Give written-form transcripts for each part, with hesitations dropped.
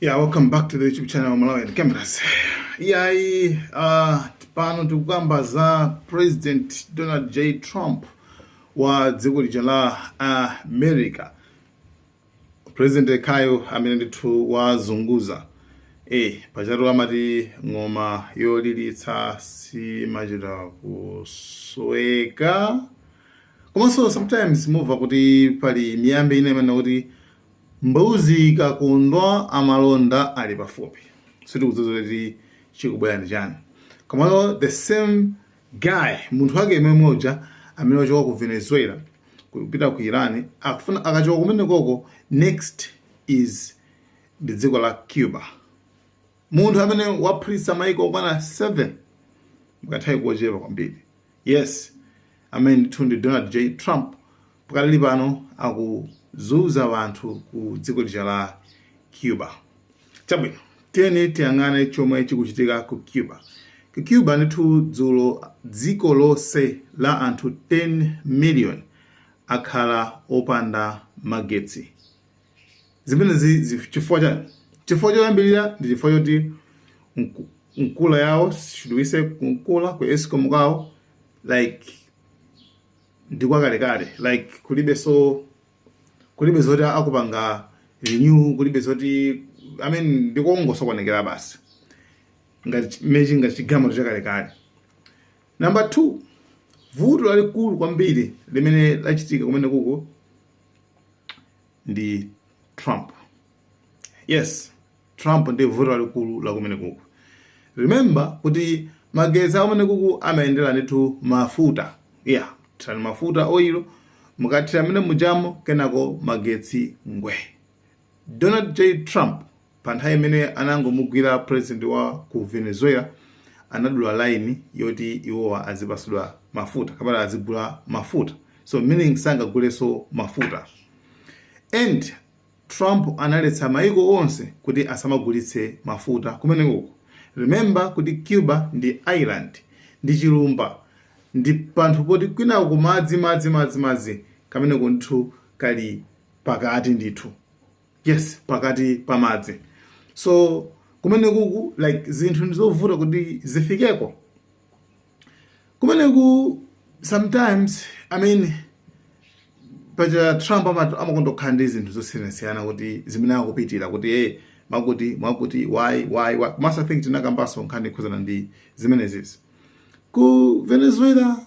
Yeah, welcome back to the YouTube channel Malawi and Cameras. Iyayi, pano tikukamba za President Donald J. Trump wa dziko lija la America. President yekhayo amene ndithu wazunguza. Pajatu amati ng'oma yolilitsa simachita kusweka. Komanso sometimes mumva kuti pali miyambi ina imene kuti mbuzi ikakondwa amalonda ali pafupi. Sitikudziwa kuti chikubwera ndi chani. Komano the same guy, munthu wake yemwe moja amene wachoka ku Venezuela kupita ku Iran, akufuna akachoka kumene koko, next is ndi dziko la Cuba. Munthu amene waphulitsa maiko okwana 7 mukanthawi kochepa kwambiri. Yes, amene ndithu ndi Donald J. Trump, pakadali pano akuzunza anthu ku dziko lija la Cuba. Chabwino, tiyeni tiyang'ane chomwe chikuchitika ku Cuba. Ku Cuba ndithu dzulo dziko lonse la anthu 10 million akhala opanda magetsi. Zimenezi chifukwa chani? Chifukwa choyambirira ndi chifukwa choti mkula yawo, should we say mkula, ku Escom kwawo, like ndi kwakalekale, like kulibe, so kulibe zoti akupanga renew, kulibe zoti, I mean, ndikongosokonekera basi ngati mechi, ngati chigamoto chakalekale. Number two, vuto lalikulu kwambiri limene lachitika kumene kuko ndi Trump. Yes, Trump ndi vuto lalikulu la kumene kuko. Remember kuti magetsi akumene kuku amayendera ndithu mafuta. Yeah, thirani mafuta, oil, mukathira amene mujamo, kenako magetsi ngwe. Donald J. Trump, pa nthawi imene anangomugwira president wa ku Venezuela, anadula line yoti iwowa azipasidwa mafuta kapena azigula mafuta, so meaning sangagulenso mafuta. And Trump analetsa maiko onse kuti asamagulitse mafuta kumenekoko. Remember kuti Cuba ndi island, ndi chilumba, ndi panthu poti kwinaku madzi, madzi, madzi, madzi. Kameneko ndithu kali pakati ndithu, yes, pakati pa madzi. So kumenekuku like zinthu ndizovuta kuti zifikeko kumeneku sometimes. I mean, paja Trump amakonda kukhala ndi zinthu zosiyanasiyana kuti zimene akupitira kuti hey, mwakuti mwakuti, why. Komanso I think tinakambanso nkhani ikhuzana ndi zimenezizi. Ku Venezuela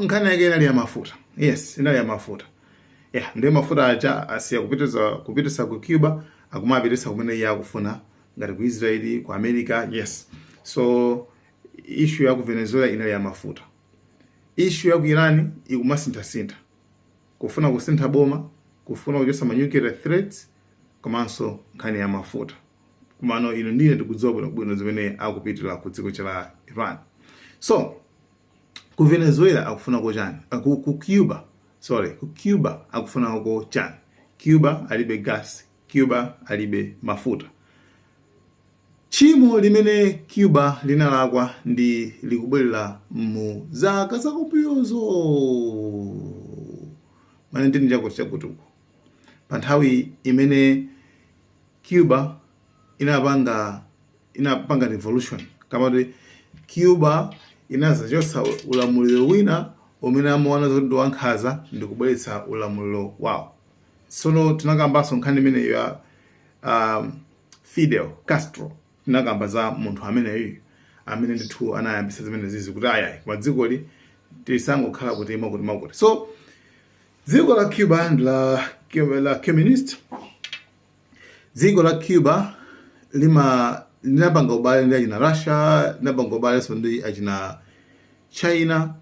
nkhani yake inali ya mafuta. Yes, inali ya mafuta. Yeah, ndiye mafuta aja asiya kupitisa ku Cuba, akumapitisa kumene iye akufuna, ngati ku Israeli, ku America. Yes, so issue ya ku Venezuela inali ya mafuta. Issue ya ku Iran ikumasinthasintha, kufuna kusintha boma, kufuna kuchosa ma nuclear threats, komanso nkhani ya mafuta. Kumano ino ndine tikudziwa bwinobwino zimene akupitira ku dziko la Iran. So ku Venezuela akufuna ko chani? Ku Cuba, sorry, ku Cuba akufuna ko chani? Cuba alibe gas, Cuba alibe mafuta. Tchimo limene Cuba linalakwa ndi likubwerera mu zaka zakumbuyozo, mane ndini chakuti chakutuko, pa nthawi imene Cuba inapanga revolution, kamati Cuba inazachotsa ulamuliro wina umene amaona zoti ndi wankhanza ndi kubweretsa ulamuliro wawo. Tsono tinakambanso nkhani imeneyo ya Fidel Castro. Tinakamba za munthu ameneyu amene ndithu anayambisa zimene zizi kuti ayayi, koma dzikoli tisangokhala kuti mwakuti mwakuti. So dziko la Cuba ndi la communist. Dziko la Cuba linapanga ubale ndi achina Russia, linapanga ubalenso ndi achina China.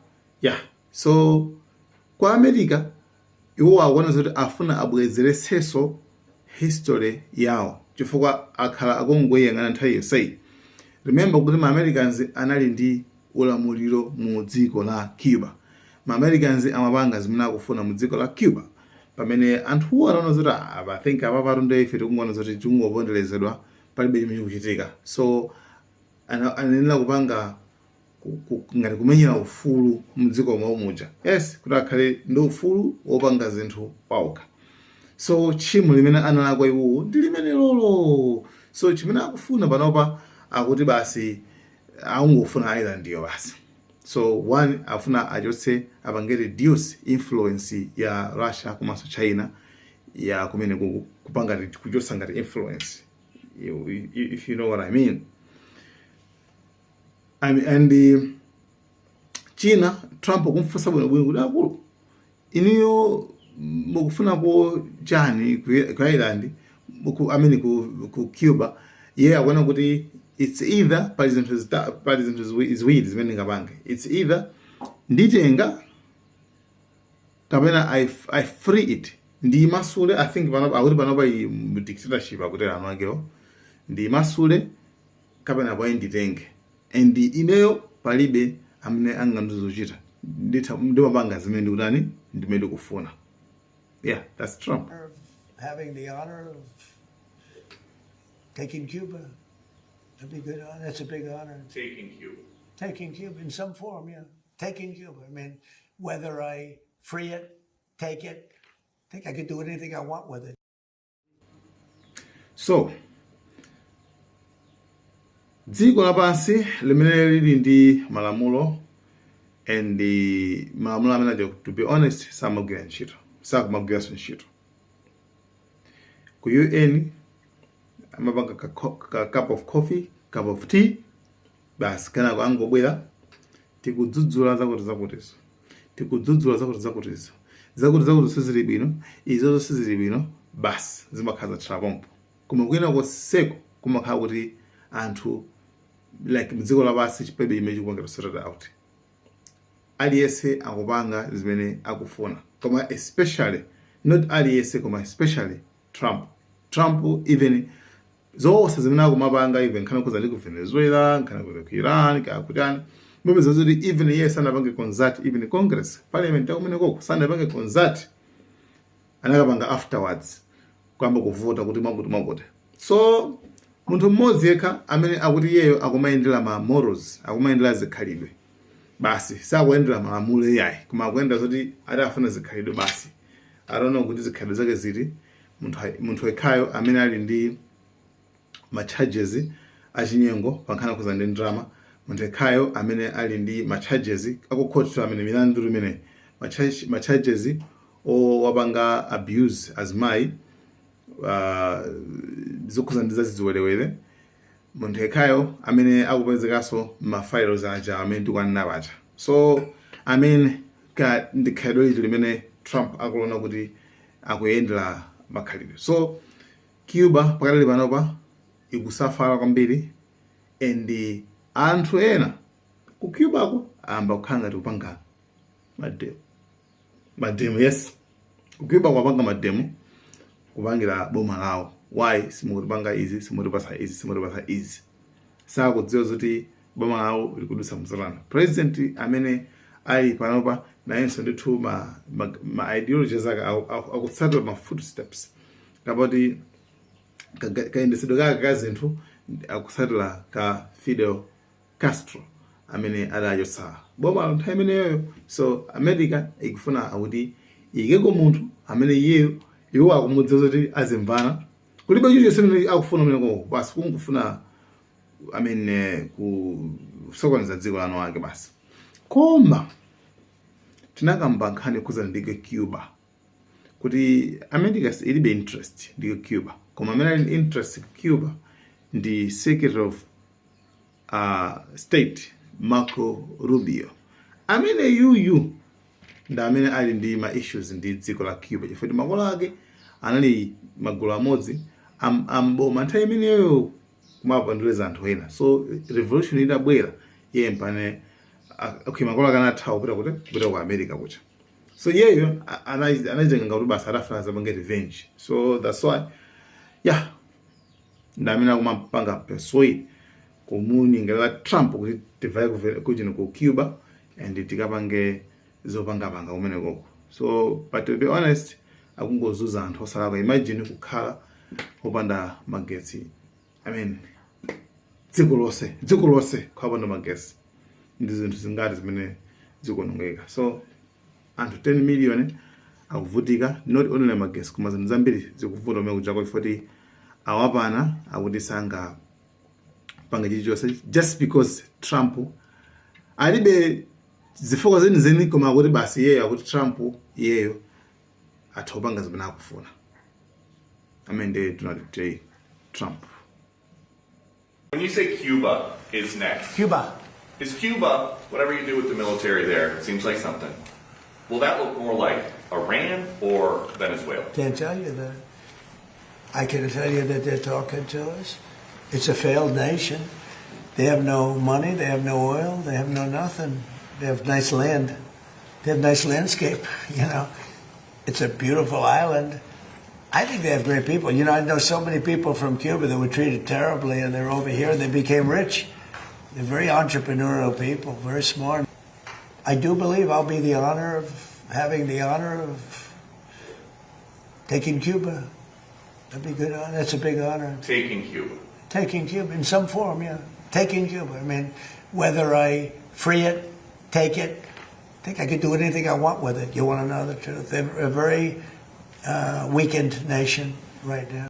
Yeah, so kwa America iwo akuona zoti afuna abwezeretsenso history yawo, chifukwa akhala akungoyang'ana nthawi yonseyi. Remember kuti ma Americans anali ndi ulamuliro mu dziko la Cuba. Ma Americans amapanga zimene akufuna mu dziko la Cuba, pamene anthuwo anaona zoti, "Ah, I think apapatu ndi ife tikungoona zoti tikungoponderezedwa, palibe chimene chikuchitika." So anayenera kupanga ngati kumenyera ufulu mdziko mwawo muja, yes, kuti akhale ndi ufulu wopanga zinthu pawokha. So tchimo limene analakwa iwowo ndi limene lolo. So chimene akufuna panopa, akuti basi akungofuna island yo basi. So one, afuna achotse, apange reduce influence ya Russia komanso China ya kumene kupanga kuchotsa ngati influence, if you know what I mean. I mean, and China, Trump kumfunsa bwinobwino kuti, "Akulu, iniyo mukufunako chani ku island I mean ku Cuba?" Iye akuona kuti it's either pali zinthu ziwiri zimene ndingapange: it's either nditenga kapena I free it, ndiyimasule. I think panopa akuti panopa iyi dictatorship, akutera anu akewo, ndiyimasule kapena poyi nditenge, and ineyo palibe amene angandizochita, nditha ndimapanga zimene ndikutani, ndimene ndikufuna. Yeah, that's Trump. Of having the honor of taking Cuba. That'd be good. That's a big honor. Taking Cuba. Taking Cuba in some form, yeah. Taking Cuba. I mean, whether I free it, take it, I think I could do anything I want with it. So dziko lapansi limene lili ndi malamulo, and malamulo amene aja, to be honest, samagwira ntchito, sakumagwiranso ntchito ku UN. Amapanga ka cup of coffee, cup of tea basi, kenako angobwera, "Tikudzudzula zakuti zakutizo, tikudzudzula zakuti zakutizo, zakuti zakuti sizili bwino, izozo sizili bwino," basi, zimakhala zathira pompo. Koma kwina konseko kumakhala kuti anthu, like mdziko lapansi, chipebe chimene chikupanga sorted out, aliyense akupanga zimene akufuna. Koma especially, not aliyense, koma especially Trump. Trump, even zonse zimene akumapanga, even nkhani kuza ndi ku Venezuela, nkhani kuza ku Iran, kakutani, mupeza zoti even iye sanapange consult even Congress, parliament yakumene koko sanapange consult, anakapanga afterwards, kuyamba kuvota kuti mwakuti mwakuti. So munthu mmodzi yekha amene akuti iyeyo akumayendera ma morals, akumayendera zikhalidwe basi, sakuyendera malamulo iyayi, koma akuyendera zoti ati afuna zikhalidwe basi. I don't know kuti zikhalidwe zake ziti. Munthu yekhayo amene ali ndi ma charges achinyengo pankhani kuza ndi ndalama, munthu yekhayo amene ali ndi ma charges akukhoti, amene milandu imene ma charges owapanga abuse azimayi, zokhuza ndi zaziziwerewere, munthu yekhayo amene akupezekanso ma files aja amene tikuanena paja. So amene ka ndi khalidwe liti limene Trump akuona kuti akuyendera makhalidwe? So Cuba pakatali panopa ikusafala kwambiri, and anthu ena ku Cubako ayamba kukhala ngati kupanga mademo, mademo, yes, ku Cuba kwapanga mademo kupangira boma lawo: "Why simukutipanga izi, simutipasa izi, simutipasa izi?" Sakudziwa zoti boma lawo likudutsa mzatana. President amene ali panopa nayenso ndithu ma ideologies ake akutsatira ma footsteps kapoti kayendesedwe kake ka zinthu akutsatira ka Fidel Castro amene adachotsa boma la nthawi imeneyoyo. So America ikufuna akuti ikeko munthu amene iyeyo iwo akumudziwa zoti azimvana. Kulibe chilichonse chimene akufuna umeneko, basi, kungofuna amene kusokoneza dziko lanu wake basi. Koma tinakamba nkhani yokhuzana ndi Cuba kuti America ilibe interest ndi Cuba, koma amene ali ndi interest ku Cuba ndi Secretary of State Marco Rubio. Amene yuyu ndi amene ali ndi ma issues ndi dziko la Cuba, chifukwa makolo ake anali magulu amodzi amboma nthawi imeneyo kumapondereza anthu ena. So revolution itabwera, iye mpane okay, makolo ake anathawa kupita kuti, kupita ku America kucha. So iyeyo anachitenga kuti basi adafuna zapange revenge. So that's why, yeah, ndi amene akumapanga persuade, kumunyengerera Trump kuti tivaye kuchino ku Cuba and tikapange zopangapanga kumene koko. So, but to be honest, akungozuza anthu osalakwa. Imagine kukhala opanda magetsi, I mean, dziko lonse, dziko lonse kukhala opanda magetsi, ndi zinthu zingati zimene zikuonongeka? So anthu 10 million akuvutika, not only magetsi, koma zinthu zambiri zikuvuta umene kujako ifoti. Awapana akuti sangapanga chilichonse just because Trump alibe zifukwa zenizeni, koma akuti basi iyeyo, akuti Trump iyeyo atha kupanga zimene akufuna. Amene ndi Donald J Trump. When you say Cuba is next, Cuba. Is Cuba, whatever you do with the military there, it seems like something. Will that look more like Iran or Venezuela? Can't tell you that. I can tell you that they're talking to us. It's a failed nation. They have no money. They have no oil. They have no nothing. They have nice land. They have nice landscape. It's a beautiful island. I think they have great people. I know so many people from Cuba that were treated terribly, and they're over here and they became rich. They're very entrepreneurial people, very smart. I do believe I'll be the honor of having the honor of taking Cuba. That'd be good. That's a big honor. Taking Cuba. Taking Cuba in some form, yeah. Taking Cuba. I mean, whether I free it, take it, I think I could do anything I want with it. You want to know the truth? They're a very weakened nation right now.